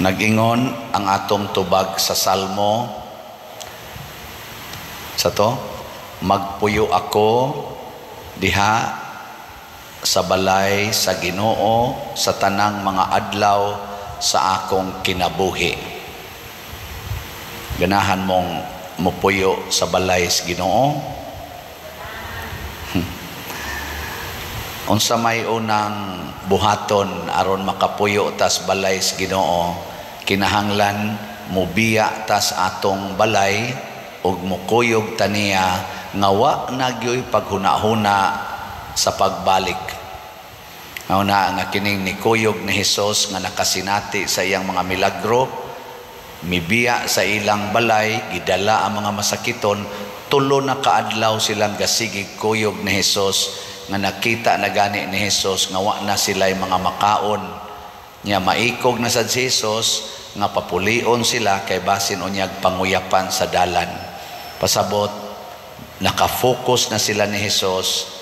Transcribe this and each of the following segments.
Nag-ingon ang atong tubag sa Salmo sa to, "Magpuyo ako diha sa balay sa Ginoo sa tanang mga adlaw sa akong kinabuhi." Ganahan mong mupuyo sa balay sa Ginoo? Unsa may unang buhaton aron makapuyo tas balay sa Ginoo? Kinahanglan mubiya tas atong balay ug mukuyog taniya nga wa na gyoy paghuna-huna sa pagbalik. Mao na nga kining nikuyog ni Hesus nga nakasinati sa iyang mga milagro, mibiya sa ilang balay, gidala ang mga masakiton, 3 na kaadlaw silang gasigig kuyog ni Hesus nga nakita na gani ni Hesus nga wa na sila'y mga makaon. Nya maikog na sad si Hesus nga papulion sila kay basin unyag panguyapan sa dalan. Pasabot, nakafocus na sila ni Hesus,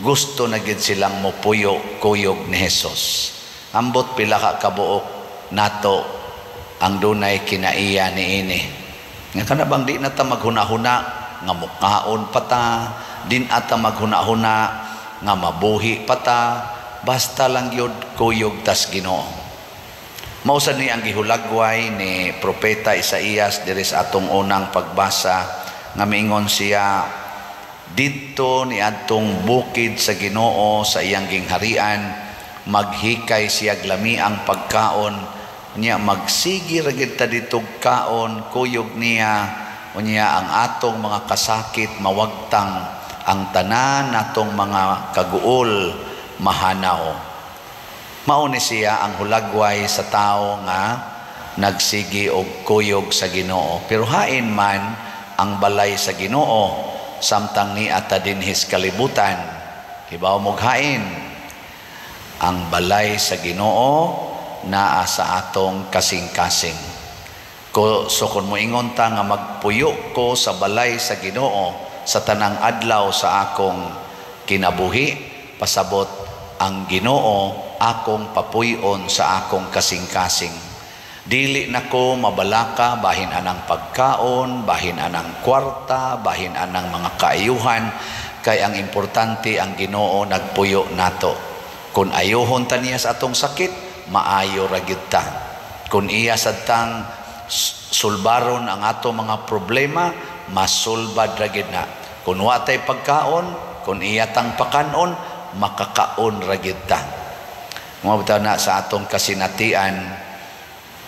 gusto na gid silang mopuyo kuyog ni Hesus. Ambot pila ka kabuok nato ang dunay kinaiya niini. Nga kana bang di na ta maghuna-huna nga mukaon pa ta, din ata maghuna-huna nga mabuhi pa ta, basta lang gyud kuyog tas Ginoo. Mao sad ni ang gihulagway ni Propeta Isaías diri sa atong unang pagbasa nga miingon siya didto ni adtong bukid sa Ginoo sa iyang gingharian, maghikay siya lami ang pagkaon niya, magsigi ra gid ta ditog kaon kuyog niya, unya ang atong mga kasakit mawagtang, ang tanan natong mga kaguol mahanaw. Mao ni siya ang hulagway sa tawo nga nagsigi og kuyog sa Ginoo. Pero hain man ang balay sa Ginoo samtang ni ata dinhis kalibutan? Hibaw mog hain. Ang balay sa Ginoo naa sa atong kasing-kasing. Ko so kun moingon ta nga magpuyo ko sa balay sa Ginoo sa tanang adlaw sa akong kinabuhi, pasabot ang Ginoo akong papuy-on sa akong kasing-kasing. Dili nako mabalaka bahin anang pagkaon, bahin anang kwarta, bahin anang mga kaayuhan, kay ang importante ang Ginoo nagpuyo nato. Kung ayuhon ta niya sa atong sakit, maayo ra gyud ta. Kung iya sad tang sulbaron ang ato mga problema, masulbad ra gyud na. Kung wa tay pagkaon, kung iya tang pakanon, makakaon ra gyud ta. Mao bitaw na sa atong kasinatian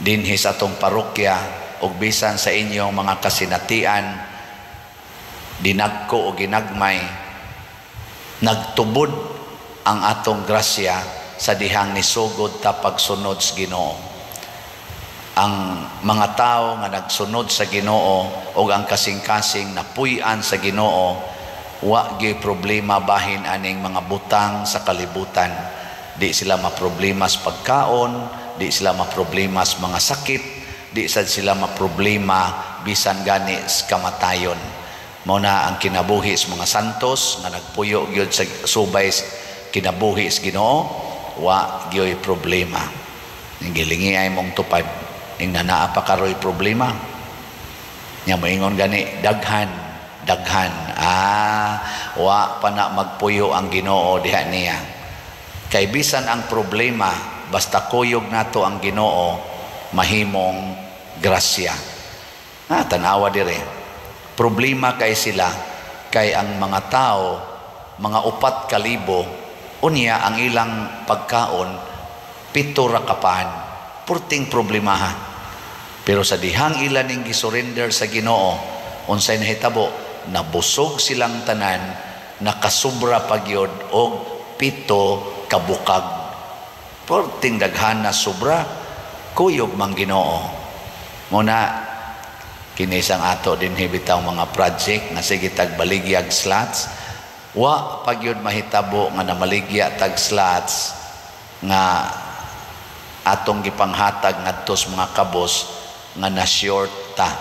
dinhi sa atong parokya ug bisan sa inyong mga kasinatian dinagko o ginagmay, nagtubod ang atong grasya sa dihang nisugod ta pagsunod sa Ginoo. Ang mga tao nga nagsunod sa Ginoo ug ang kasing-kasing napuy-an sa Ginoo, wa gyud problema bahin aning mga butang sa kalibutan. Di sila maproblema sa pagkaon, di sila maproblema sa mga sakit, di sad sila maproblema bisan gani sa kamatayon. Mao na ang kinabuhi sa mga santos nga nagpuyo gyud sa subay kinabuhi sa Ginoo, wa gyoy problema. Ning gilingi ay mong tupad, ning naa pa karoy problema. Nya moingon gani daghan, daghan. Wa pa na magpuyo ang Ginoo diha niya. Kay bisan ang problema, basta kuyog nato ang Ginoo, mahimong grasya. Tanawa dire. Problema kay sila, kay ang mga tao, mga 4,000, unya ang ilang pagkaon, 7 ra kapan. Purting problema ha. Pero sa dihang ila ning gisurrender sa Ginoo, unsay nahitabo, nabusog silang tanan, nakasubra pagyod og 7 kabukag. Purting daghan na sobra, kuyog mang Ginoo. Muna kinisang ato dinhi bitaw mga project nga sige tag baligyag slots, wa pagyud mahitabo nga namaligya tag slots nga atong gipanghatag ngadto sa mga kabos nga na short ta.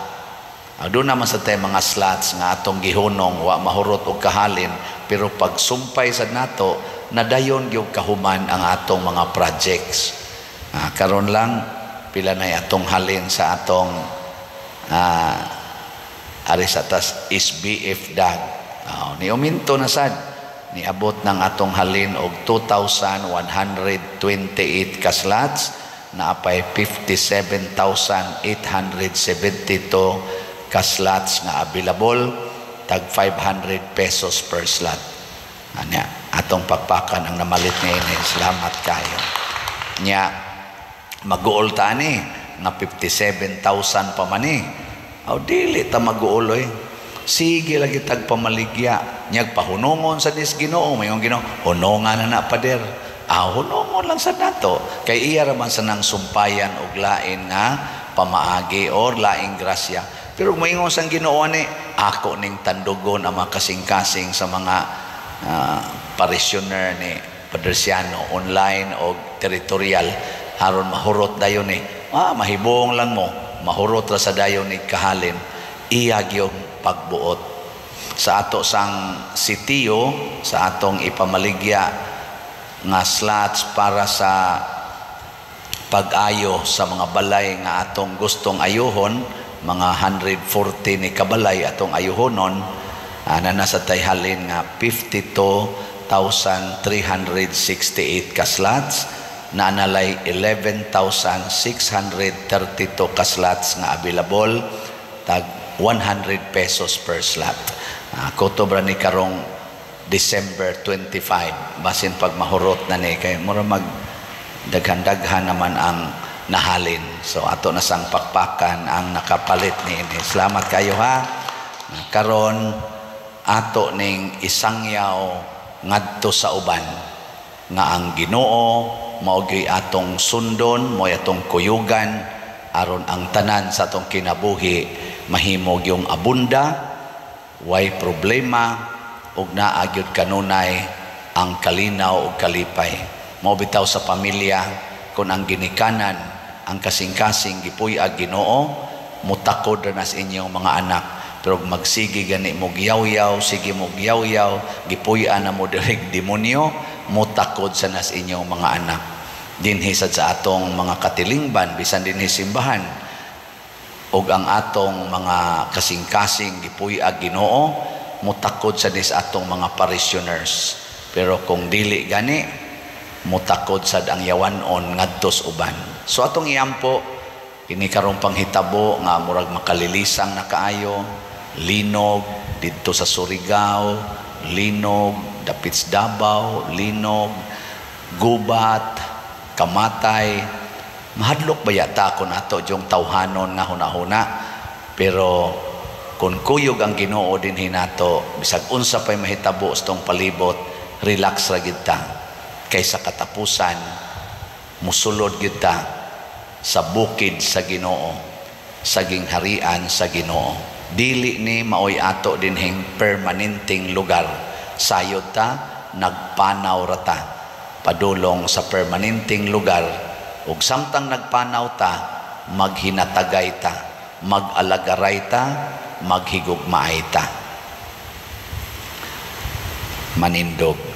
Doon naman sa tay mga slots nga atong gihunong wa mahurot og kahalin, pero pag sumpay sad nato nadayon gyud kahuman ang atong mga projects. Karon lang Pila na atong halin sa atong ari sa tas SBF DAG. Oh, ni uminto na sad, niabot ng atong halin og 2,128 ka slots, naapay 57,872 ka slots nga available, tag 500 pesos per slot. Anya, atong pakpakan ang namalit ngayon. Salamat kayo. Nya, mag-uol ta ani nga 57,000 pa man ni. Aw, dili ta mag-uol oy. Sige lagi tag pamaligya. Nyag pahunungon sa dis Ginoo, mayon Ginoo, hunungan na na, pader. Ah, hunungon lang sa nato. Kay iya raman sa nang sumpayan og lain nga pamaagi or laing grasya. Pero moingon sang Ginoo ni, ako ning tandugon ang mga kasing-kasing sa mga parishioner ni Padre Siano online o territorial aron mahurot dayon ni. Ah, mahibong lang mo, mahurot ra sa dayon ni kahalin. Iya gyud pagbuot sa ato sang sitio, sa atong ipamaligya nga slots para sa pag-ayo sa mga balay nga atong gustong ayuhon, mga 140 ni kabalay atong ayuhonon, ana na sa tay halin nga 52,368 ka slots, na analay 11,632 ka slots nga available, tag 100 pesos per slot. Kutob ra ni karong December 25, basin pag mahurot na ni kay mura mag daghan-daghan naman ang nahalin. So ato na sang pakpakan ang nakapalit ni ini. Salamat kayo ha. Karon ato ning isangyaw ngadto sa uban nga ang Ginoo mao gyud atong sundon, mao atong kuyugan aron ang tanan sa atong kinabuhi mahimo gyung abunda, way problema ug naa gyud kanunay ang kalinaw ug kalipay. Mao bitaw sa pamilya, kung ang ginikanan, ang kasing-kasing gipuy-ag Ginoo, mutakod ra nas inyong mga anak. Pero magsige gani mo gyaw-yaw, sige mo gyaw-yaw, gipuy-an na mo direk demonyo, mutakod sa nas inyong mga anak. Dinhi sad sa atong mga katilingban, bisan dinhi simbahan, ug ang atong mga kasing-kasing gipuy-ag Ginoo, mutakod sa nis atong mga parishioners. Pero kung dili gani, mutakod sad ang yawanon ngadtos uban. So atong iampo kini karong panghitabo nga murag makalilisang na kaayo, linog didto sa Surigao, linog dapit sa Davao, linog, gubat, kamatay. Mahadlok ba yata kung ato yung tawhanon nga hunahuna? Pero kung kuyog ang Ginoo dinhi nato, bisag unsa pay mahitabo sa tong palibot, relax ra gid ta. Kay sa katapusan musulod gyud ta sa bukid sa Ginoo, sa gingharian sa Ginoo. Dili ni maoy ato dinhing permanenteng lugar. Sayod ta, nagpanaw ra ta padulong sa permanenteng lugar. Ug samtang nagpanaw ta, maghinatagay ta, mag-alagaray ta, maghigugmaay ta. Manindog.